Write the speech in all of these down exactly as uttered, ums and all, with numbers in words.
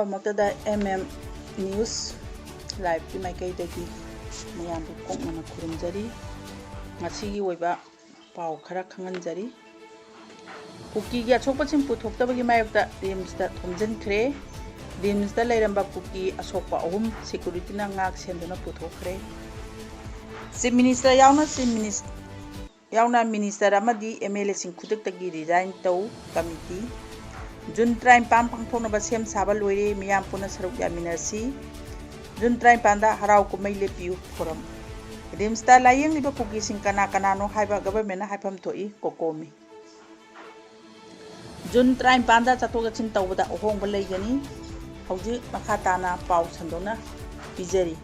ꯃꯛꯇꯗ M M News Liveꯀꯤ ꯃꯥꯏꯀꯩꯗꯒꯤ ꯃꯌꯥꯝꯕꯨ ꯀꯣꯛꯅꯅ ꯈꯨꯔꯨꯝꯖꯔꯤ꯫ ꯉꯁꯤꯒꯤ ꯑꯣꯏꯕ ꯄꯥꯎ ꯈꯔ ꯈꯪꯍꯟꯖꯔꯤ꯫ ꯀꯨꯀꯤꯒꯤ ꯑꯁꯣꯛꯄꯁꯤꯡ ꯄꯨꯊꯣꯛꯇꯕꯒꯤ ꯃꯥꯌꯣꯛꯇ RIMSꯇ ꯊꯣꯝꯖꯤꯟꯈ꯭ꯔꯦ꯫ RIMSꯇ ꯂꯩꯔꯝꯕ ꯀꯨꯀꯤ ꯑꯁꯣꯛꯄ ꯑꯍꯨꯝ securityꯅ ꯉꯥꯛ ꯁꯦꯟꯗꯨꯅ ꯄꯨꯊꯣꯛꯈ꯭ꯔꯦ꯫ Chief Minister ꯌꯥꯎꯅ Chief Minister ꯌꯥꯎꯅ Minister ꯑꯃꯗꯤ MLAꯁꯤꯡ ꯈꯨꯗꯛꯇꯒꯤ resign ꯇꯧ ꯀꯃꯤꯇꯤ꯫ June ꯇꯔꯥꯅꯤꯄꯥꯟ ꯄꯥꯡꯊꯣꯛꯅꯕ ꯁꯦꯝ ꯁꯥꯕ ꯂꯣꯏꯔꯦ, ꯃꯤꯌꯥꯝ ꯄꯨꯟꯅ ꯁꯔꯨꯛ ꯌꯥꯃꯤꯟꯅꯁꯤ꯫ June ꯇꯔꯥꯅꯤꯄꯥꯟꯗ ꯍꯔꯥꯎ ꯀꯨꯝꯍꯩ ꯂꯦꯞꯄꯤꯌꯨ forum꯫ RIMSꯇ ꯂꯥꯌꯦꯡꯂꯤꯕ ꯀꯨꯀꯤꯁꯤꯡ ꯀꯅꯥ ꯀꯅꯥꯅꯣ ꯍꯥꯏꯕ governmentꯅ ꯍꯥꯏꯐꯝ ꯊꯣꯛꯏ, COCOMI꯫ June ꯇꯔꯥꯅꯤꯄꯥꯟꯗ ꯆꯠꯊꯣꯛ ꯆꯠꯁꯤꯟ ꯇꯧꯕꯗ ꯑꯍꯣꯡꯕ ꯂꯩꯒꯅꯤ꯫ ꯍꯧꯖꯤꯛ ꯃꯈꯥ ꯇꯥꯅ ꯄꯥꯎ ꯁꯟꯗꯣꯛꯅ ꯄꯤꯖꯔꯤ꯫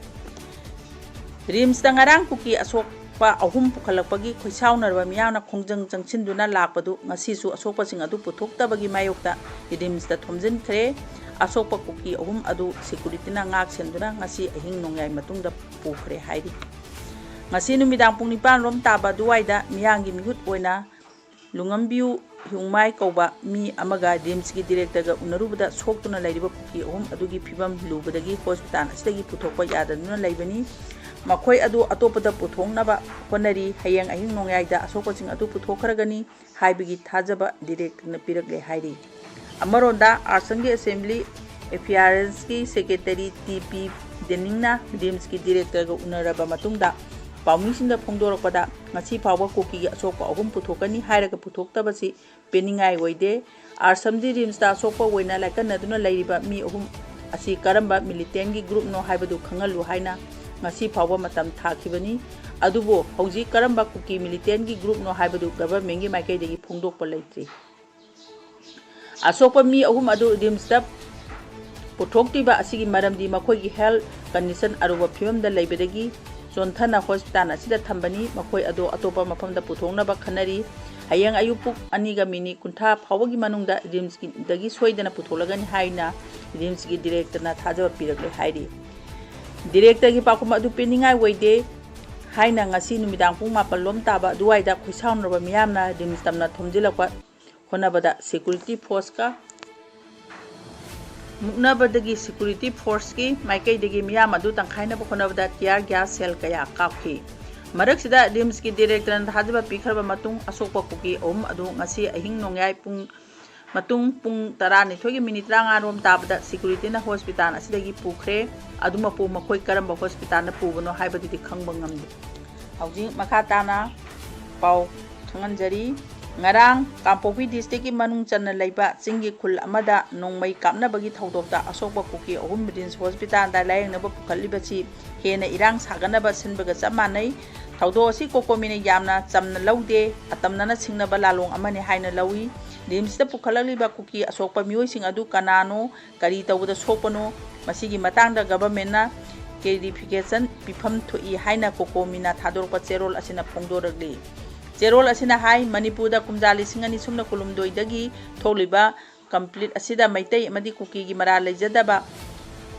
RIMSꯇ ꯉꯔꯥꯡ ꯀꯨꯀꯤ ꯑꯁꯣꯛꯄ ꯑꯍꯨꯝ ꯄꯨꯈꯠꯂꯛꯄꯒꯤ ꯈꯣꯏꯁꯥꯎꯅꯔꯕ ꯃꯤꯌꯥꯝꯅ ꯈꯣꯡꯖꯪ ꯆꯪꯁꯤꯟꯗꯨꯅ ꯂꯥꯛꯄꯗꯨ ꯉꯁꯤꯁꯨ ꯑꯁꯣꯛꯄꯁꯤꯡ ꯑꯗꯨ ꯄꯨꯊꯣꯛꯇꯕꯒꯤ ꯃꯥꯌꯣꯛꯇ RIMSꯇ ꯊꯣꯝꯖꯤꯟꯈ꯭ꯔꯦ꯫ ꯑꯁꯣꯛꯄ ꯀꯨꯀꯤ ꯑꯍꯨꯝ ꯑꯗꯨ securityꯅ ꯉꯥꯛ ꯁꯦꯟꯗꯨꯅ ꯉꯁꯤ ꯑꯍꯤꯡ ꯅꯣꯡꯌꯥꯏ ꯃꯇꯨꯡꯗ ꯄꯨꯈ꯭ꯔꯦ ꯍꯥꯏꯔꯤ꯫ ꯉꯁꯤ ꯅꯨꯃꯤꯗꯥꯡ ꯄꯨꯡ ꯅꯤꯄꯥꯟ ꯔꯣꯝ ꯇꯥꯕ ꯑꯗꯨꯋꯥꯏꯗ ꯃꯤꯌꯥꯝꯒꯤ ꯃꯤꯍꯨꯠ ꯑꯣꯏꯅ ꯂꯨꯉꯝꯕꯤꯌꯨ ꯍꯤꯌꯨꯡꯃꯥꯏ ꯀꯧꯕ ꯃꯤ ꯑꯃꯒ RIMSꯀꯤ directorꯒ ꯎꯅꯔꯨꯕꯗ ꯁꯣꯛꯇꯨꯅ ꯂꯩꯔꯤꯕ ꯀꯨꯀꯤ ꯑꯍꯨꯝ ꯑꯗꯨꯒꯤ ꯐꯤꯕꯝ ꯂꯨꯕꯗꯒꯤ hospital ꯑꯁꯤꯗꯒꯤ ꯄꯨꯊꯣꯛꯄ ꯌꯥꯗꯗꯨꯅ ꯂꯩꯕꯅꯤ꯫ ꯃꯈꯣꯏ ꯑꯗꯨ ꯑꯇꯣꯞꯄꯗ ꯄꯨꯊꯣꯛꯅꯕ ꯍꯣꯠꯅꯔꯤ꯫ ꯍꯌꯦꯡ ꯑꯍꯤꯡ ꯅꯣꯡꯌꯥꯏꯗ ꯑꯁꯣꯛꯄꯁꯤꯡ ꯑꯗꯨ ꯄꯨꯊꯣꯛꯈ꯭ꯔꯒꯅꯤ ꯍꯥꯏꯕꯒꯤ ꯊꯥꯖꯕ directorꯅ ꯄꯤꯔꯛꯂꯦ ꯍꯥꯏꯔꯤ꯫ ꯑꯃꯔꯣꯝꯗ ꯑꯥꯁꯥꯝꯒꯤ Assembly Affairsꯀꯤ secretary T P ꯗꯦꯅꯤꯡꯅ RIMSꯀꯤ directorꯒ ꯎꯅꯔꯕ ꯃꯇꯨꯡꯗ ꯄꯥꯎꯃꯤꯁꯤꯡꯗ ꯐꯣꯡꯗꯣꯔꯛꯄꯗ ꯉꯁꯤ ꯐꯥꯎꯕ ꯀꯨꯀꯤꯒꯤ ꯑꯁꯣꯛꯄ ꯑꯍꯨꯝ ꯄꯨꯊꯣꯛꯀꯅꯤ ꯍꯥꯏꯔꯒ ꯄꯨꯊꯣꯛꯇꯕꯁꯤ ꯄꯦꯟꯅꯤꯡꯉꯥꯏ ꯑꯣꯏꯗꯦ꯫ ꯑꯥꯁꯥꯝꯗꯤ RIMSꯇ ꯑꯁꯣꯛꯄ ꯑꯣꯏꯅ ꯂꯥꯏꯀꯠꯅꯗꯨꯅ ꯂꯩꯔꯤꯕ ꯃꯤ ꯑꯍꯨꯝ ꯑꯁꯤ ꯀꯔꯝꯕ militantꯒꯤ groupꯅꯣ ꯍꯥꯏꯕꯗꯨ ꯈꯪꯍꯜꯂꯨ ꯍꯥꯏꯅ ꯉꯁꯤ ꯐꯥꯎꯕ ꯃꯇꯝ ꯊꯥꯈꯤꯕꯅꯤ꯫ ꯑꯗꯨꯕꯨ ꯍꯧꯖꯤꯛ ꯀꯔꯝꯕ ꯀꯨꯀꯤ militantꯒꯤ groupꯅꯣ ꯍꯥꯏꯕꯗꯨ governmentꯀꯤ ꯃꯥꯏꯀꯩꯗꯒꯤ ꯐꯣꯡꯗꯣꯛꯄ ꯂꯩꯇ꯭ꯔꯤ꯫ ꯑꯁꯣꯛꯄ ꯃꯤ ꯑꯍꯨꯝ ꯑꯗꯨ RIMSꯇ ꯄꯨꯊꯣꯛꯇ꯭ꯔꯤꯕ ꯑꯁꯤꯒꯤ ꯃꯔꯝꯗꯤ ꯃꯈꯣꯏꯒꯤ health condition ꯑꯔꯨꯕ ꯐꯤꯕꯝꯗ ꯂꯩꯕꯗꯒꯤ ꯆꯣꯟꯊꯅ hospital ꯑꯁꯤꯗ ꯊꯝꯕꯅꯤ꯫ ꯃꯈꯣꯏ ꯑꯗꯨ ꯑꯇꯣꯞꯄ ꯃꯐꯝꯗ ꯄꯨꯊꯣꯛꯅꯕ ꯈꯟꯅꯔꯤ꯫ ꯍꯌꯦꯡ ꯑꯌꯨꯛ ꯄꯨꯡ ꯑꯅꯤꯒ minute ꯀꯨꯟꯊ꯭ꯔꯥ ꯐꯥꯎꯕꯒꯤ ꯃꯅꯨꯡꯗ RIMSꯀꯤꯗꯒꯤ ꯁꯣꯏꯗꯅ ꯄꯨꯊꯣꯛꯂꯒꯅꯤ ꯍꯥꯏꯅ RIMSꯀꯤ directorꯅ ꯊꯥꯖꯕ ꯄꯤꯔꯛꯂꯦ ꯍꯥꯏꯔꯤ꯫ Directorꯒꯤ ꯄꯥꯎꯈꯨꯝ ꯑꯗꯨ ꯄꯤꯅꯤꯡꯉꯥꯏ ꯑꯣꯏꯗꯦ ꯍꯥꯏꯅ ꯉꯁꯤ ꯅꯨꯃꯤꯗꯥꯡ ꯄꯨꯡ ꯃꯥꯄꯟ ꯂꯣꯝ ꯇꯥꯕ ꯑꯗꯨꯋꯥꯏꯗ ꯈꯣꯏꯁꯥꯎꯅꯔꯕ ꯃꯤꯌꯥꯝꯅ RIMS ꯇꯝꯅ ꯊꯣꯝꯖꯤꯜꯂꯛꯄ ꯍꯣꯠꯅꯕꯗ security forceꯀ ꯃꯨꯛꯅꯕꯗꯒꯤ security forceꯀꯤ ꯃꯥꯏꯀꯩꯗꯒꯤ ꯃꯤꯌꯥꯝ ꯑꯗꯨ ꯇꯪꯈꯥꯏꯅꯕ ꯍꯣꯠꯅꯕꯗ tear gas shell ꯀꯌꯥ ꯀꯥꯞꯈꯤ꯫ ꯃꯔꯛꯁꯤꯗ RIMSꯀꯤ directorꯅ ꯊꯥꯖꯕ ꯄꯤꯈ꯭ꯔꯕ ꯃꯇꯨꯡ ꯑꯁꯣꯛꯄ ꯀꯨꯀꯤ ꯑꯍꯨꯝ ꯑꯗꯨ ꯉꯁꯤ ꯑꯍꯤꯡ ꯅꯣꯡꯌꯥꯏ ꯄꯨꯡ, ꯃꯇꯨꯡ ꯄꯨꯡ ꯇꯔꯥꯅꯤꯊꯣꯏꯒꯤ minute ꯇꯔꯥꯃꯉꯥ ꯔꯣꯝ ꯇꯥꯕꯗ securityꯅ hospital ꯑꯁꯤꯗꯒꯤ ꯄꯨꯈ꯭ꯔꯦ꯫ ꯑꯗꯨ ꯃꯄꯨ ꯃꯈꯣꯏ ꯀꯔꯝꯕ hospitalꯗ ꯄꯨꯕꯅꯣ ꯍꯥꯏꯕꯗꯨꯗꯤ ꯈꯪꯕ ꯉꯝꯗꯦ꯫ ꯍꯧꯖꯤꯛ ꯃꯈꯥ ꯇꯥꯅ ꯄꯥꯎ ꯈꯪꯍꯟꯖꯔꯤ꯫ ꯉꯔꯥꯡ ꯀꯥꯡꯄꯣꯛꯄꯤ districtꯀꯤ ꯃꯅꯨꯡ ꯆꯟꯅ ꯂꯩꯕ ꯆꯤꯡꯒꯤ ꯈꯨꯜ ꯑꯃꯗ ꯅꯣꯡꯃꯩ ꯀꯥꯞꯅꯕꯒꯤ ꯊꯧꯗꯣꯛꯇ ꯑꯁꯣꯛꯄ ꯀꯨꯀꯤ ꯑꯍꯨꯝ RIMS hospitalꯗ ꯂꯥꯌꯦꯡꯅꯕ ꯄꯨꯈꯠꯂꯤꯕꯁꯤ ꯍꯦꯟꯅ ꯏꯔꯥꯡ ꯁꯥꯒꯠꯅꯕ ꯁꯤꯟꯕꯒ ꯆꯞ ꯃꯥꯟꯅꯩ꯫ ꯊꯧꯗꯣꯛ ꯑꯁꯤ ꯀꯣꯀꯣꯃꯤꯅ ꯌꯥꯝꯅ ꯆꯝꯅ ꯂꯧꯗꯦ꯫ ꯑꯇꯝꯅꯅ ꯁꯤꯡꯅꯕ ꯂꯥꯂꯣꯡ ꯑꯃꯅꯤ ꯍꯥꯏꯅ ꯂꯧꯏ꯫ RIMSꯇ ꯄꯨꯈꯠꯂꯛꯂꯤꯕ ꯀꯨꯀꯤ ꯑꯁꯣꯛꯄ ꯃꯤꯑꯣꯏꯁꯤꯡ ꯑꯗꯨ ꯀꯅꯥꯅꯣ, ꯀꯔꯤ ꯇꯧꯕꯗ ꯁꯣꯛꯄꯅꯣ, ꯃꯁꯤꯒꯤ ꯃꯇꯥꯡꯗ governmentꯅ clarification ꯄꯤꯐꯝ ꯊꯣꯛꯏ ꯍꯥꯏꯅ ꯀꯣꯀꯣꯃꯤꯅ ꯊꯥꯗꯣꯔꯛꯄ ꯆꯦꯔꯣꯜ ꯑꯁꯤꯅ ꯐꯣꯡꯗꯣꯔꯛꯂꯤ꯫ ꯆꯦꯔꯣꯜ ꯑꯁꯤꯅ ꯍꯥꯏ, ꯃꯅꯤꯄꯨꯔꯗ ꯀꯨꯝꯖꯥ ꯂꯤꯁꯤꯡ ꯑꯅꯤ ꯁꯨꯞꯅ ꯀꯨꯟꯍꯨꯝꯗꯣꯏꯗꯒꯤ ꯊꯣꯛꯂꯤꯕ conflict ꯑꯁꯤꯗ ꯃꯩꯇꯩ ꯑꯃꯗꯤ ꯀꯨꯀꯤꯒꯤ ꯃꯔꯥꯜ ꯂꯩꯖꯗꯕ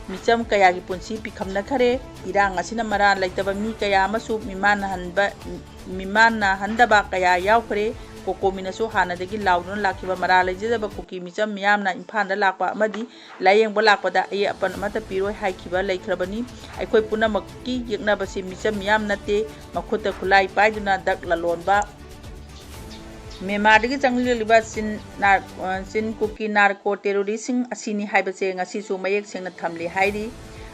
ꯃꯤꯆꯝ ꯀꯌꯥꯒꯤ ꯄꯨꯟꯁꯤ ꯄꯤꯈꯝꯅꯈꯔꯦ꯫ ꯏꯔꯥꯡ ꯑꯁꯤꯅ ꯃꯔꯥꯜ ꯂꯩꯇꯕ ꯃꯤ ꯀꯌꯥ ꯑꯃꯁꯨ ꯃꯤꯃꯥꯟꯅꯍꯟꯕ, ꯃꯤꯃꯥꯟꯅꯍꯟꯗꯕ ꯀꯌꯥ ꯌꯥꯎꯈ꯭ꯔꯦ꯫ ꯀꯣꯀꯣꯃꯤꯅꯁꯨ ꯍꯥꯟꯅꯗꯒꯤ ꯂꯥꯎꯗꯨꯅ ꯂꯥꯛꯈꯤꯕ ꯃꯔꯥꯜ ꯂꯩꯖꯗꯕ ꯀꯨꯀꯤ ꯃꯤꯆꯝ ꯃꯤꯌꯥꯝꯅ ꯏꯝꯐꯥꯜꯗ ꯂꯥꯛꯄ ꯑꯃꯗꯤ ꯂꯥꯌꯦꯡꯕ ꯂꯥꯛꯄꯗ ꯑꯌꯦꯠ ꯑꯄꯟ ꯑꯃꯠꯇ ꯄꯤꯔꯣꯏ ꯍꯥꯏꯈꯤꯕ ꯂꯩꯈ꯭ꯔꯕꯅꯤ꯫ ꯑꯩꯈꯣꯏ ꯄꯨꯝꯅꯃꯛꯀꯤ ꯌꯦꯛꯅꯕꯁꯤ ꯃꯤꯆꯝ ꯃꯤꯌꯥꯝ ꯅꯠꯇꯦ, ꯃꯈꯨꯠꯇ ꯈꯨꯠꯂꯥꯏ ꯄꯥꯏꯗꯨꯅ ꯗꯛ ꯂꯂꯣꯟꯕ, ꯃ꯭ꯌꯥꯟꯃꯥꯔꯗꯒꯤ ꯆꯪꯂꯛꯂꯤꯕ ꯆꯤꯟ ꯅꯥꯔ-, ꯑ, ꯆꯤꯟ ꯀꯨꯀꯤ narco terroristꯁꯤꯡ ꯑꯁꯤꯅꯤ ꯍꯥꯏꯕꯁꯦ ꯉꯁꯤꯁꯨ ꯃꯌꯦꯛ ꯁꯦꯡꯅ ꯊꯝꯂꯤ ꯍꯥꯏꯔꯤ꯫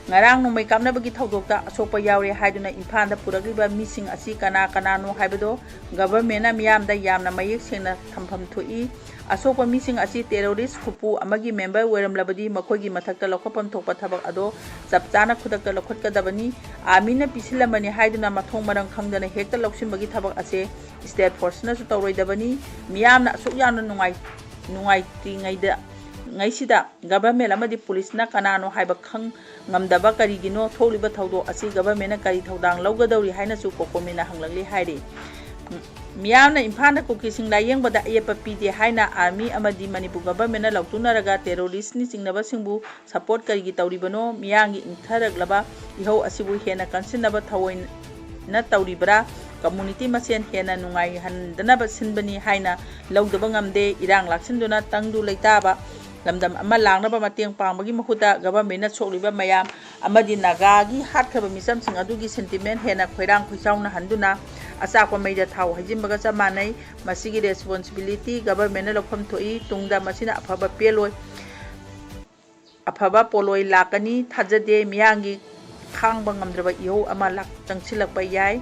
ꯉꯔꯥꯡ ꯅꯣꯡꯃꯩ ꯀꯥꯞꯅꯕꯒꯤ ꯊꯧꯗꯣꯛꯇ ꯑꯁꯣꯛꯄ ꯌꯥꯎꯔꯦ ꯍꯥꯏꯗꯨꯅ ꯏꯝꯐꯥꯜꯗ ꯄꯨꯔꯛꯂꯤꯕ ꯃꯤꯁꯤꯡ ꯑꯁꯤ ꯀꯅꯥ ꯀꯅꯥꯅꯣ ꯍꯥꯏꯕꯗꯣ governmentꯅ ꯃꯤꯌꯥꯝꯗ ꯌꯥꯝꯅ ꯃꯌꯦꯛ ꯁꯦꯡꯅ ꯊꯝꯐꯝ ꯊꯣꯛꯏ꯫ ꯑꯁꯣꯛꯄ ꯃꯤꯁꯤꯡ ꯑꯁꯤ terrorist ꯈꯨꯄꯨ ꯑꯃꯒꯤ member ꯑꯣꯏꯔꯝꯂꯕꯗꯤ ꯃꯈꯣꯏꯒꯤ ꯃꯊꯛꯇ ꯂꯧꯈꯠꯐꯝ ꯊꯣꯛꯄ ꯊꯕꯛ ꯑꯗꯣ ꯆꯞ ꯆꯥꯅ ꯈꯨꯗꯛꯇ ꯂꯧꯈꯠꯀꯗꯕꯅꯤ꯫ Armyꯅ ꯄꯤꯁꯤꯜꯂꯝꯕꯅꯤ ꯍꯥꯏꯗꯨꯅ ꯃꯊꯣꯡ ꯃꯔꯝ ꯈꯪꯗꯅ ꯍꯦꯛꯇ ꯂꯧꯁꯤꯟꯕꯒꯤ ꯊꯕꯛ ꯑꯁꯦ state forceꯅꯁꯨ ꯇꯧꯔꯣꯏꯗꯕꯅꯤ꯫ ꯃꯤꯌꯥꯝꯅ ꯑꯁꯨꯛ ꯌꯥꯝꯅ ꯅꯨꯡꯉꯥꯏ-, ꯅꯨꯡꯉꯥꯏꯇ꯭ꯔꯤꯉꯩꯗ, ꯉꯩꯁꯤꯗ government ꯑꯃꯗꯤ policeꯅ ꯀꯅꯥꯅꯣ ꯍꯥꯏꯕ ꯈꯪ ꯉꯝꯗꯕ ꯀꯔꯤꯒꯤꯅꯣ? ꯊꯣꯛꯂꯤꯕ ꯊꯧꯗꯣꯛ ꯑꯁꯤ governmentꯅ ꯀꯔꯤ ꯊꯧꯗꯥꯡ ꯂꯧꯒꯗꯧꯔꯤ ꯍꯥꯏꯅꯁꯨ ꯀꯣꯀꯣꯃꯤꯅ ꯍꯪꯂꯛꯂꯤ ꯍꯥꯏꯔꯤ꯫ ꯃꯤꯌꯥꯝꯅ ꯏꯝꯐꯥꯜꯗ ꯀꯨꯀꯤꯁꯤꯡ ꯂꯥꯌꯦꯡꯕꯗ ꯑꯌꯦꯠꯄ ꯄꯤꯗꯦ ꯍꯥꯏꯅ Army ꯑꯃꯗꯤ ꯃꯅꯤꯄꯨꯔ governmentꯅ ꯂꯥꯎꯊꯣꯛꯅꯔꯒ terroristꯅꯤ ꯆꯤꯡꯅꯕꯁꯤꯡꯕꯨ support ꯀꯔꯤꯒꯤ ꯇꯧꯔꯤꯕꯅꯣ? ꯃꯤꯌꯥꯝꯒꯤ ꯏꯪꯊꯔꯛꯂꯕ ꯏꯍꯧ ꯑꯁꯤꯕꯨ ꯍꯦꯟꯅ ꯀꯟꯁꯤꯟꯅꯕ ꯊꯑꯣꯏꯅ ꯇꯧꯔꯤꯕ꯭ꯔꯥ? Community ꯃꯁꯦꯟ ꯍꯦꯟꯅ ꯅꯨꯡꯉꯥꯏꯍꯟꯗꯅꯕ ꯁꯤꯟꯕꯅꯤ ꯍꯥꯏꯅ ꯂꯧꯗꯕ ꯉꯝꯗꯦ꯫ ꯏꯔꯥꯡ ꯂꯥꯛꯁꯤꯟꯗꯨꯅ ꯇꯪꯗꯨ ꯂꯩꯇꯥꯕ ꯂꯝꯗꯝ ꯑꯃ ꯂꯥꯛꯅꯕ ꯃꯇꯦꯡ ꯄꯥꯡꯕꯒꯤ ꯃꯍꯨꯠꯇ governmentꯅ ꯁꯣꯛꯂꯤꯕ ꯃꯌꯥꯝ ꯑꯃꯗꯤ ꯅꯥꯒꯥꯒꯤ ꯍꯥꯠꯈ꯭ꯔꯕ ꯃꯤꯆꯝꯁꯤꯡ ꯑꯗꯨꯒꯤ sentiment ꯍꯦꯟꯅ ꯈꯣꯏꯔꯥꯡ ꯈꯣꯏꯁꯥꯎꯅꯍꯟꯗꯨꯅ ꯑꯆꯥꯛꯄ ꯃꯩꯗ ꯊꯥꯎ ꯍꯩꯖꯤꯟꯕꯒ ꯆꯞ ꯃꯥꯟꯅꯩ꯫ ꯃꯁꯤꯒꯤ responsibility governmentꯅ ꯂꯧꯐꯝ ꯊꯣꯛꯏ꯫ ꯇꯨꯡꯗ ꯃꯁꯤꯅ ꯑꯐꯕ ꯄꯦꯜꯂꯣꯏ, ꯑꯐꯕ ꯄꯣꯠꯂꯣꯏ ꯂꯥꯛꯀꯅꯤ ꯊꯥꯖꯗꯦ꯫ ꯃꯤꯌꯥꯝꯒꯤ ꯈꯥꯡꯕ ꯉꯝꯗ꯭ꯔꯕ ꯏꯍꯧ ꯑꯃ ꯂꯥꯛ-, ꯆꯪꯁꯤꯜꯂꯛꯄ ꯌꯥꯏ꯫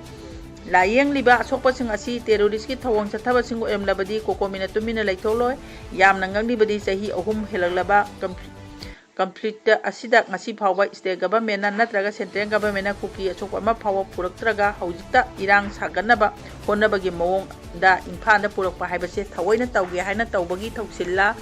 ꯂꯥꯌꯦꯡꯂꯤꯕ ꯑꯁꯣꯛꯄꯁꯤꯡ ꯑꯁꯤ terroristꯀꯤ ꯊꯧꯑꯣꯡ ꯆꯠꯊꯕꯁꯤꯡ ꯑꯣꯏꯔꯝꯂꯕꯗꯤ COCOMIꯅ ꯇꯨꯃꯤꯟꯅ ꯂꯩꯊꯣꯛꯂꯣꯏ꯫ ꯌꯥꯝꯅ ꯉꯛꯂꯤꯕꯗꯤ ꯆꯍꯤ ꯑꯍꯨꯝ ꯍꯦꯜꯂꯛꯂꯕ conflict ꯑꯁꯤꯗ ꯉꯁꯤ ꯐꯥꯎꯕ state governmentꯅ ꯅꯠꯇ꯭ꯔꯒ central governmentꯅ ꯀꯨꯀꯤ ꯑꯁꯣꯛꯄ ꯑꯃ ꯐꯥꯎꯕ ꯄꯨꯔꯛꯇ꯭ꯔꯒ ꯍꯧꯖꯤꯛꯇ ꯏꯔꯥꯡ ꯁꯥꯒꯠꯅꯕ ꯍꯣꯠꯅꯕꯒꯤ ꯃꯑꯣꯡꯗ ꯏꯝꯐꯥꯜꯗ ꯄꯨꯔꯛꯄ ꯍꯥꯏꯕꯁꯦ ꯊꯑꯣꯏꯅ ꯇꯧꯒꯦ ꯍꯥꯏꯅ ꯇꯧꯕꯒꯤ ꯊꯧꯁꯤꯜꯂ,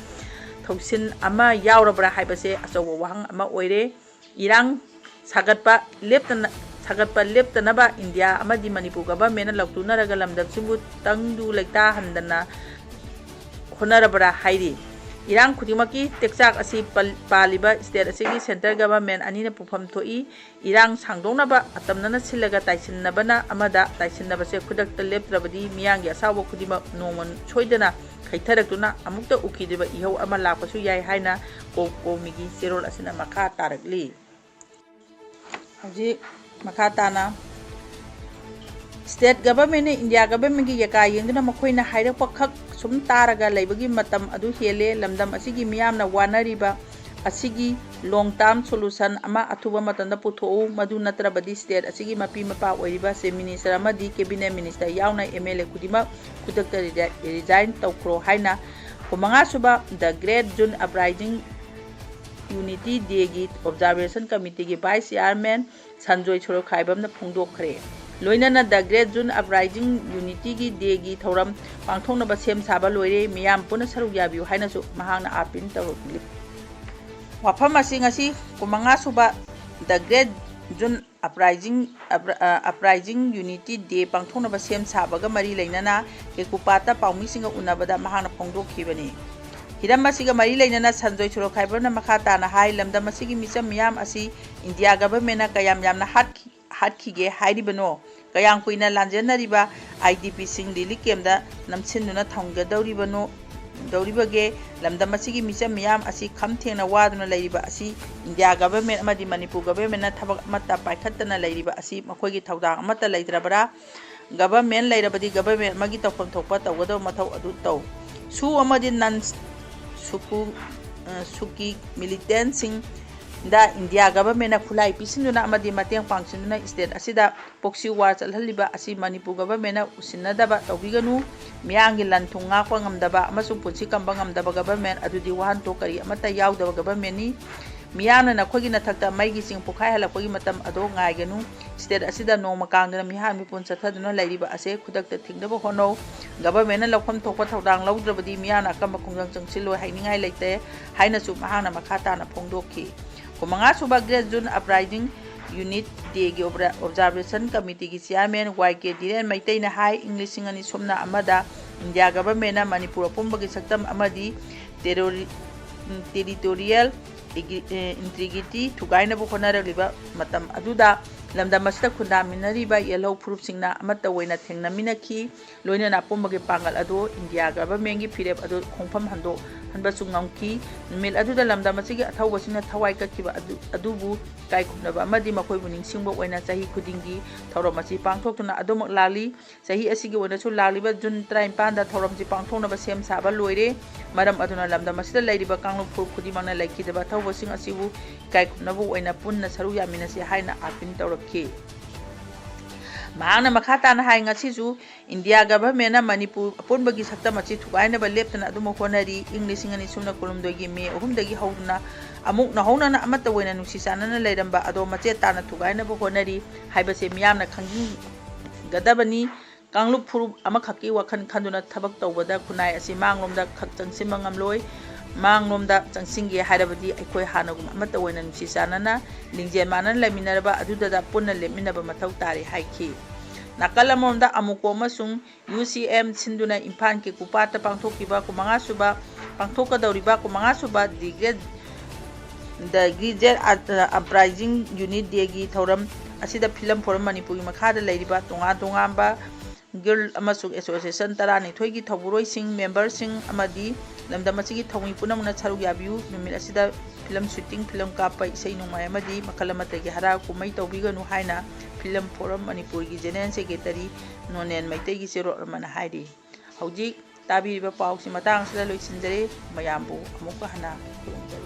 ꯊꯧꯁꯤꯜ ꯑꯃ ꯌꯥꯎꯔꯕ꯭ꯔꯥ ꯍꯥꯏꯕꯁꯦ ꯑꯆꯧꯕ ꯋꯥꯍꯪ ꯑꯃ ꯑꯣꯏꯔꯦ꯫ ꯏꯔꯥꯡ ꯁꯥꯒꯠꯄ ꯂꯦꯞꯇꯅ, ꯁꯥꯒꯠꯄ ꯂꯦꯞꯇꯅꯕ ꯏꯟꯗꯤꯌꯥ ꯑꯃꯗꯤ ꯃꯅꯤꯄꯨꯔ governmentꯅ ꯂꯥꯎꯊꯣꯛꯅꯔꯒ ꯂꯝꯗꯝꯁꯤꯕꯨ ꯇꯪꯗꯨ ꯂꯩꯇꯥꯍꯟꯗꯅ ꯍꯣꯠꯅꯔꯕ꯭ꯔꯥ ꯍꯥꯏꯔꯤ꯫ ꯏꯔꯥꯡ ꯈꯨꯗꯤꯡꯃꯛꯀꯤ ꯇꯦꯛꯆꯥꯛ ꯑꯁꯤ ꯄꯜ-, ꯄꯥꯜꯂꯤꯕ state ꯑꯁꯤꯒꯤ central government ꯑꯅꯤꯅ ꯄꯨꯐꯝ ꯊꯣꯛꯏ꯫ ꯏꯔꯥꯡ ꯁꯥꯡꯗꯣꯛꯅꯕ ꯑꯇꯝꯅꯅ ꯁꯤꯜꯂꯒ ꯇꯥꯏꯁꯤꯟꯅꯕꯅ ꯑꯃꯗ, ꯇꯥꯏꯁꯤꯟꯅꯕꯁꯦ ꯈꯨꯗꯛꯇ ꯂꯦꯞꯇ꯭ꯔꯕꯗꯤ ꯃꯤꯌꯥꯝꯒꯤ ꯑꯁꯥꯎꯕ ꯈꯨꯗꯤꯡꯃꯛ ꯅꯣꯡꯃ ꯁꯣꯏꯗꯅ ꯈꯩꯊꯔꯛꯇꯨꯅ ꯑꯃꯨꯛꯇ ꯎꯈꯤꯗ꯭ꯔꯤꯕ ꯏꯍꯧ ꯑꯃ ꯂꯥꯛꯄꯁꯨ ꯌꯥꯏ ꯍꯥꯏꯅ ꯀꯣ-, COCOMIꯒꯤ ꯆꯦꯔꯣꯜ ꯑꯁꯤꯅ ꯃꯈꯥ ꯇꯥꯔꯛꯂꯤ꯫ ꯍꯧꯖꯤꯛ ꯃꯈꯥ ꯇꯥꯅ state governmentꯅ ꯏꯟꯗꯤꯌꯥ governmentꯀꯤ ꯌꯦꯀꯥ ꯌꯦꯡꯗꯨꯅ ꯃꯈꯣꯏꯅ ꯍꯥꯏꯔꯛꯄ ꯈꯛ ꯁꯨꯝ ꯇꯥꯔꯒ ꯂꯩꯕꯒꯤ ꯃꯇꯝ ꯑꯗꯨ ꯍꯦꯜꯂꯦ꯫ ꯂꯝꯗꯝ ꯑꯁꯤꯒꯤ ꯃꯤꯌꯥꯝꯅ ꯋꯥꯅꯔꯤꯕ ꯑꯁꯤꯒꯤ long term solution ꯑꯃ ꯑꯊꯨꯕ ꯃꯇꯝꯗ ꯄꯨꯊꯣꯛꯎ꯫ ꯃꯗꯨ ꯅꯠꯇ꯭ꯔꯕꯗꯤ state ꯑꯁꯤꯒꯤ ꯃꯄꯤ ꯃꯄꯥ ꯑꯣꯏꯔꯤꯕ chief minister ꯑꯃꯗꯤ cabinet minister ꯌꯥꯎꯅ MLA ꯈꯨꯗꯤꯡꯃꯛ ꯈꯨꯗꯛꯇ resign ꯇꯧꯈ꯭ꯔꯣ ꯍꯥꯏꯅ ꯀꯨꯟꯃꯉꯥ ꯁꯨꯕ The Great Zoon Uprising Unity Dayꯒꯤ Observation Committeeꯒꯤ vice chairman Sanjoy ꯁꯣꯔꯣꯈꯥꯏꯕꯝꯅ ꯐꯣꯡꯗꯣꯛꯈ꯭ꯔꯦ꯫ ꯂꯣꯏꯅꯅ The Great Zoon Uprising Unityꯒꯤ Dayꯒꯤ ꯊꯧꯔꯝ ꯄꯥꯡꯊꯣꯛꯅꯕ ꯁꯦꯝ ꯁꯥꯕ ꯂꯣꯏꯔꯦ, ꯃꯤꯌꯥꯝ ꯄꯨꯟꯅ ꯁꯔꯨꯛ ꯌꯥꯕꯤꯌꯨ ꯍꯥꯏꯅꯁꯨ ꯃꯍꯥꯛꯅ appeal ꯇꯧꯔꯛꯂꯤ꯫ ꯋꯥꯐꯝ ꯑꯁꯤ ꯉꯁꯤ ꯀꯨꯟꯃꯉꯥ ꯁꯨꯕ The Great Zoon Uprising, Upri-, ꯑ, Uprising Unity Day ꯄꯥꯡꯊꯣꯛꯅꯕ ꯁꯦꯝ ꯁꯥꯕꯒ ꯃꯔꯤ ꯂꯩꯅꯅ ꯀꯦꯀꯨꯄꯥꯠꯇ ꯄꯥꯎꯃꯤꯁꯤꯡꯒ ꯎꯅꯕꯗ ꯃꯍꯥꯛꯅ ꯐꯣꯡꯗꯣꯛꯈꯤꯕꯅꯤ꯫ ꯍꯤꯔꯝ ꯑꯁꯤꯒ ꯃꯔꯤ ꯂꯩꯅꯅ ꯁꯟꯖꯣꯏ ꯁꯣꯔꯣꯈꯥꯏꯕꯝꯅ ꯃꯈꯥ ꯇꯥꯅ ꯍꯥꯏ, ꯂꯝꯗꯝ ꯑꯁꯤꯒꯤ ꯃꯤꯆꯝ ꯃꯤꯌꯥꯝ ꯑꯁꯤ ꯏꯟꯗꯤꯌꯥ governmentꯅ ꯀꯌꯥꯝ ꯌꯥꯝꯅ ꯍꯥꯠꯈꯤ-, ꯍꯥꯠꯈꯤꯒꯦ ꯍꯥꯏꯔꯤꯕꯅꯣ? ꯀꯌꯥꯝ ꯀꯨꯏꯅ ꯂꯥꯟꯖꯦꯟꯅꯔꯤꯕ IDPꯁꯤꯡ relief campꯇ ꯅꯝꯁꯤꯟꯗꯨꯅ ꯊꯝꯒꯗꯧꯔꯤꯕꯅꯣ? ꯇꯧꯔꯤꯕꯒꯦ? ꯂꯝꯗꯝ ꯑꯁꯤꯒꯤ ꯃꯤꯆꯝ ꯃꯤꯌꯥꯝ ꯑꯁꯤ ꯈꯝ ꯊꯦꯡꯅ ꯋꯥꯗꯨꯅ ꯂꯩꯔꯤꯕ ꯑꯁꯤ ꯏꯟꯗꯤꯌꯥ ꯒꯚꯔꯟꯃꯦꯟꯠ ꯑꯃꯗꯤ ꯃꯅꯤꯄꯨꯔ ꯒꯚꯔꯟꯃꯦꯟꯠꯅ ꯊꯕꯛ ꯑꯃꯠꯇ ꯄꯥꯏꯈꯠꯇꯅ ꯂꯩꯔꯤꯕ ꯑꯁꯤ ꯃꯈꯣꯏꯒꯤ ꯊꯧꯗꯥꯡ ꯑꯃꯠꯇ ꯂꯩꯇ꯭ꯔꯕ꯭ꯔꯥ? ꯒꯚꯔꯟꯃꯦꯟꯠ ꯂꯩꯔꯕꯗꯤ ꯒꯚꯔꯟꯃꯦꯟꯠ ꯑꯃꯒꯤ ꯇꯧꯐꯝ ꯊꯣꯛꯄ ꯇꯧꯒꯗꯕ ꯃꯊꯧ ꯑꯗꯨ ꯇꯧ꯫ ꯁꯨ ꯑꯃꯗꯤ ꯅꯟ ꯁꯨꯀꯨ, ꯑ, ꯁꯨꯀꯤ ꯃꯤꯂꯤꯇꯦꯟꯠꯁꯤꯡꯗ ꯏꯟꯗꯤꯌꯥ ꯒꯚꯔꯟꯃꯦꯟꯠꯅ ꯈꯨꯠꯂꯥꯏ ꯄꯤꯁꯤꯟꯗꯨꯅ ꯑꯃꯗꯤ ꯃꯇꯦꯡ ꯄꯥꯡꯁꯤꯟꯗꯨꯅ ꯁ꯭ꯇꯦꯠ ꯑꯁꯤꯗ proxy war ꯆꯠꯍꯜꯂꯤꯕ ꯑꯁꯤ ꯃꯅꯤꯄꯨꯔ ꯒꯚꯔꯟꯃꯦꯟꯠꯅ ꯎꯁꯤꯟꯅꯗꯕ ꯇꯧꯕꯤꯒꯅꯨ꯫ ꯃꯤꯌꯥꯝꯒꯤ ꯂꯟ ꯊꯨꯝ ꯉꯥꯛꯄ ꯉꯝꯗꯕ ꯑꯃꯁꯨꯡ ꯄꯨꯟꯁꯤ ꯀꯟꯕ ꯉꯝꯗꯕ ꯒꯚꯔꯟꯃꯦꯟꯠ ꯑꯗꯨꯗꯤ ꯋꯥꯍꯟꯊꯣꯛ ꯀꯔꯤ ꯑꯃꯠꯇ ꯌꯥꯎꯗꯕ ꯒꯚꯔꯟꯃꯦꯟꯠꯅꯤ꯫ ꯃꯤꯌꯥꯝꯅ ꯅꯈꯣꯏꯒꯤ ꯅꯊꯛꯇ ꯃꯩꯒꯤ ꯆꯤꯡ ꯄꯣꯛꯈꯥꯏꯍꯜꯂꯛꯄꯒꯤ ꯃꯇꯝ ꯑꯗꯣ ꯉꯥꯏꯒꯅꯨ꯫ ꯁ꯭ꯇꯦꯠ ꯑꯁꯤꯗ ꯅꯣꯡꯃ ꯀꯥꯡꯗꯅ ꯃꯤꯍꯥꯠ ꯃꯤꯄꯨꯟ ꯆꯠꯊꯗꯨꯅ ꯂꯩꯔꯤꯕ ꯑꯁꯦ ꯈꯨꯗꯛꯇ ꯊꯤꯡꯅꯕ ꯍꯣꯠꯅꯧ꯫ ꯒꯚꯔꯟꯃꯦꯟꯠꯅ ꯂꯧꯐꯝ ꯊꯣꯛꯄ ꯊꯧꯗꯥꯡ ꯂꯧꯗ꯭ꯔꯕꯗꯤ ꯃꯤꯌꯥꯝꯅ ꯑꯀꯟꯕ ꯈꯣꯡꯖꯪ ꯆꯪꯁꯤꯜꯂꯣꯏ ꯍꯥꯏꯅꯤꯡꯉꯥꯏ ꯂꯩꯇꯦ ꯍꯥꯏꯅꯁꯨ ꯃꯍꯥꯛꯅ ꯃꯈꯥ ꯇꯥꯅ ꯐꯣꯡꯗꯣꯛꯈꯤ꯫ ꯀꯨꯟꯃꯉꯥ ꯁꯨꯕ Great June Uprising Unit Dayꯒꯤ ꯑꯣꯕꯖꯥꯔꯕꯦꯁꯟ ꯀꯃꯤꯇꯤꯒꯤ ꯆꯤꯌꯥꯔꯃꯦꯟ ꯋꯥꯏ ꯀꯦ ꯙꯤꯔꯦꯟ ꯃꯩꯇꯩꯅ ꯍꯥꯏ, ꯏꯪ ꯂꯤꯁꯤꯡ ꯑꯅꯤ ꯁꯨꯞꯅ ꯑꯃꯗ ꯏꯟꯗꯤꯌꯥ ꯒꯚꯔꯟꯃꯦꯟꯠꯅ ꯃꯅꯤꯄꯨꯔ ꯑꯄꯨꯝꯕꯒꯤ ꯁꯛꯇꯝ ꯑꯃꯗꯤ ꯇꯦꯔꯣꯔꯤ-, ꯇꯦꯔꯤꯇꯣꯔꯤꯌꯦꯜ ꯏꯟꯇꯤꯒ꯭ꯔꯤꯇꯤ ꯊꯨꯒꯥꯏꯅꯕ ꯍꯣꯠꯅꯔꯛꯂꯤꯕ ꯃꯇꯝ ꯑꯗꯨꯗ ꯂꯝꯗꯝ ꯑꯁꯤꯗ ꯈꯨꯟꯗꯥꯃꯤꯟꯅꯔꯤꯕ ꯌꯦꯜꯍꯧ ꯐꯨꯔꯨꯞꯁꯤꯡꯅ ꯑꯃꯠꯇ ꯑꯣꯏꯅ ꯊꯦꯡꯅꯃꯤꯟꯅꯈꯤ꯫ ꯂꯣꯏꯅꯅ ꯑꯄꯨꯝꯕꯒꯤ ꯄꯥꯡꯒꯜ ꯑꯗꯨ ꯏꯟꯗꯤꯌꯥ ꯒꯚꯔꯟꯃꯦꯟꯠꯀꯤ ꯐꯤꯔꯦꯞ ꯑꯗꯨ ꯈꯣꯡꯐꯝ ꯍꯟꯗꯣꯛꯍꯟꯕꯁꯨ ꯉꯝꯈꯤ꯫ ꯅꯨꯃꯤꯠ ꯑꯗꯨꯗ ꯂꯝꯗꯝ ꯑꯁꯤꯒꯤ ꯑꯊꯧꯕꯁꯤꯡꯅ ꯊꯋꯥꯏ ꯀꯠꯈꯤꯕ ꯑꯗꯨ, ꯑꯗꯨꯕꯨ ꯏꯀꯥꯏ ꯈꯨꯝꯅꯕ ꯑꯃꯗꯤ ꯃꯈꯣꯏꯕꯨ ꯅꯤꯡꯁꯤꯡꯕ ꯑꯣꯏꯅ ꯆꯍꯤ ꯈꯨꯗꯤꯡꯒꯤ ꯊꯧꯔꯝ ꯑꯁꯤ ꯄꯥꯡꯊꯣꯛꯇꯨꯅ ꯑꯗꯨꯃꯛ ꯂꯥꯛꯂꯤ꯫ ꯆꯍꯤ ꯑꯁꯤꯒꯤ ꯑꯣꯏꯅꯁꯨ ꯂꯥꯛꯂꯤꯕ ꯖꯨꯟ ꯇꯔꯥꯅꯤꯄꯥꯟꯗ ꯊꯧꯔꯝꯁꯤ ꯄꯥꯡꯊꯣꯛꯅꯕ ꯁꯦꯝ ꯁꯥꯕ ꯂꯣꯏꯔꯦ꯫ ꯃꯔꯝ ꯑꯗꯨꯅ ꯂꯝꯗꯝ ꯑꯁꯤꯗ ꯂꯩꯔꯤꯕ ꯀꯥꯡꯂꯨꯞ ꯐꯨꯔꯨꯞ ꯈꯨꯗꯤꯡꯃꯛꯅ ꯂꯩꯈꯤꯗꯕ ꯑꯊꯧꯕꯁꯤꯡ ꯑꯁꯤꯕꯨ ꯏꯀꯥꯏ ꯈꯨꯝꯅꯕ ꯑꯣꯏꯅ ꯄꯨꯟꯅ ꯁꯔꯨꯛ ꯌꯥꯃꯤꯟꯅꯁꯤ ꯍꯥꯏꯅ ꯑꯥꯄꯤꯜ ꯇꯧꯔꯛꯈꯤ꯫ ꯃꯍꯥꯛꯅ ꯃꯈꯥ ꯇꯥꯅ ꯍꯥꯏ, ꯉꯁꯤꯁꯨ ꯏꯟꯗꯤꯌꯥ ꯒꯚꯔꯟꯃꯦꯟꯠꯅ ꯃꯅꯤꯄꯨꯔ ꯑꯄꯨꯟꯕꯒꯤ ꯁꯛꯇꯝ ꯑꯁꯤ ꯊꯨꯒꯥꯏꯅꯕ ꯂꯦꯞꯇꯅ ꯑꯗꯨꯃꯛ ꯍꯣꯠꯅꯔꯤ꯫ ꯏꯪ ꯂꯤꯁꯤꯡ ꯑꯅꯤ ꯁꯨꯞꯅ ꯀꯨꯟꯍꯨꯝꯗꯣꯏꯒꯤ ꯃꯦ ꯑꯍꯨꯝꯗꯒꯤ ꯍꯧꯗꯨꯅ ꯑꯃꯨꯛ ꯅꯧꯍꯧꯅꯅ ꯑꯃꯠꯇ ꯑꯣꯏꯅ ꯅꯨꯡꯁꯤ ꯆꯥꯟꯅꯅ ꯂꯩꯔꯝꯕ ꯑꯗꯣ ꯃꯆꯦꯠ ꯇꯥꯅ ꯊꯨꯒꯥꯏꯅꯕ ꯍꯣꯠꯅꯔꯤ ꯍꯥꯏꯕꯁꯦ ꯃꯤꯌꯥꯝꯅ ꯈꯪꯖꯤꯟꯒꯗꯕꯅꯤ꯫ ꯀꯥꯡꯂꯨꯞ ꯐꯨꯔꯨꯞ ꯑꯃꯈꯛꯀꯤ ꯋꯥꯈꯜ ꯈꯟꯗꯨꯅ ꯊꯕꯛ ꯇꯧꯕꯗ ꯈꯨꯟꯅꯥꯏ ꯑꯁꯤ ꯃꯥꯡꯂꯣꯝꯗ ꯈꯛ ꯆꯪꯁꯤꯟꯕ ꯉꯝꯂꯣꯏ꯫ ꯃꯥꯡꯂꯣꯝꯗ ꯆꯪꯁꯤꯟꯒꯦ ꯍꯥꯏꯔꯕꯗꯤ ꯑꯩꯈꯣꯏ ꯍꯥꯟꯅꯒꯨꯝ ꯑꯃꯠꯇ ꯑꯣꯏꯅ ꯅꯨꯡꯁꯤ ꯆꯥꯟꯅꯅ, ꯂꯤꯡꯖꯦꯜ ꯃꯥꯟꯅꯅ ꯂꯩꯃꯤꯟꯅꯔꯕ ꯑꯗꯨꯗ ꯄꯨꯟꯅ ꯂꯦꯞꯃꯤꯟꯅꯕ ꯃꯊꯧ ꯇꯥꯔꯤ ꯍꯥꯏꯈꯤ꯫ ꯅꯥꯀꯜ ꯑꯃꯔꯣꯝꯗ ꯑꯃꯨꯀꯣ ꯑꯃꯁꯨꯡ ꯌꯨ ꯁꯤ ꯑꯦꯝ ꯁꯤꯟꯗꯨꯅ ꯏꯝꯐꯥꯜ ꯀꯦꯀꯨꯄꯥꯠꯇ ꯄꯥꯡꯊꯣꯛꯈꯤꯕ ꯀꯨꯟꯃꯉꯥ ꯁꯨꯕ, ꯄꯥꯡꯊꯣꯛꯀꯗꯧꯔꯤꯕ ꯀꯨꯟꯃꯉꯥ ꯁꯨꯕ ꯗꯤ ꯒ꯭ꯔꯦꯠ, ꯗ ꯒ꯭ꯔꯤꯖꯦꯠ ꯑꯞꯔꯥꯏꯖꯤꯡ ꯌꯨꯅꯤꯠ ꯗꯦꯒꯤ ꯊꯧꯔꯝ ꯑꯁꯤꯗ ꯐꯤꯂꯝ ꯐꯣꯔꯝ ꯃꯅꯤꯄꯨꯔꯒꯤ ꯃꯈꯥꯗ ꯂꯩꯔꯤꯕ ꯇꯣꯉꯥꯟ ꯇꯣꯉꯥꯟꯕ ꯒꯤꯜ ꯑꯃꯁꯨꯡ ꯑꯦꯁꯣꯁꯤꯌꯦꯁꯟ ꯇꯔꯥꯅꯤꯊꯣꯏꯒꯤ ꯊꯧꯕꯨꯔꯣꯏꯁꯤꯡ, ꯃꯦꯝꯕꯔꯁꯤꯡ ꯑꯃꯗꯤ ꯂꯝꯗꯝ ꯑꯁꯤꯒꯤ ꯊꯧꯃꯤ ꯄꯨꯝꯅꯃꯛꯅ ꯁꯔꯨꯛ ꯌꯥꯕꯤꯌꯨ꯫ ꯅꯨꯃꯤꯠ ꯑꯁꯤꯗ ꯐꯤꯂꯝ ꯁꯨꯇꯤꯡ, ꯐꯤꯂꯝ ꯀꯥꯞꯄ, ꯏꯁꯩ ꯅꯣꯡꯃꯥꯏ ꯑꯃꯗꯤ ꯃꯈꯜ ꯑꯃꯠꯇꯒꯤ ꯍꯔꯥ ꯀꯨꯝꯍꯩ ꯇꯧꯕꯤꯒꯅꯨ ꯍꯥꯏꯅ ꯐꯤꯂꯝ ꯐꯣꯔꯝ ꯃꯅꯤꯄꯨꯔꯒꯤ ꯖꯦꯅꯦꯔꯦꯜ ꯁꯦꯀ꯭ꯔꯦꯇꯔꯤ ꯅꯣꯅꯦꯟ ꯃꯩꯇꯩꯒꯤ ꯆꯦꯔꯣꯜ ꯑꯃꯅ ꯍꯥꯏꯔꯤ꯫ ꯍꯧꯖꯤꯛ ꯇꯥꯕꯤꯔꯤꯕ ꯄꯥꯎꯁꯤ ꯃꯇꯥꯡ ꯑꯁꯤꯗ ꯂꯣꯏꯁꯤꯟꯖꯔꯦ꯫ ꯃꯌꯥꯝꯕꯨ ꯑꯃꯨꯛꯀ ꯍꯟꯅ ꯈꯨꯔꯨꯝꯖꯔꯤ꯫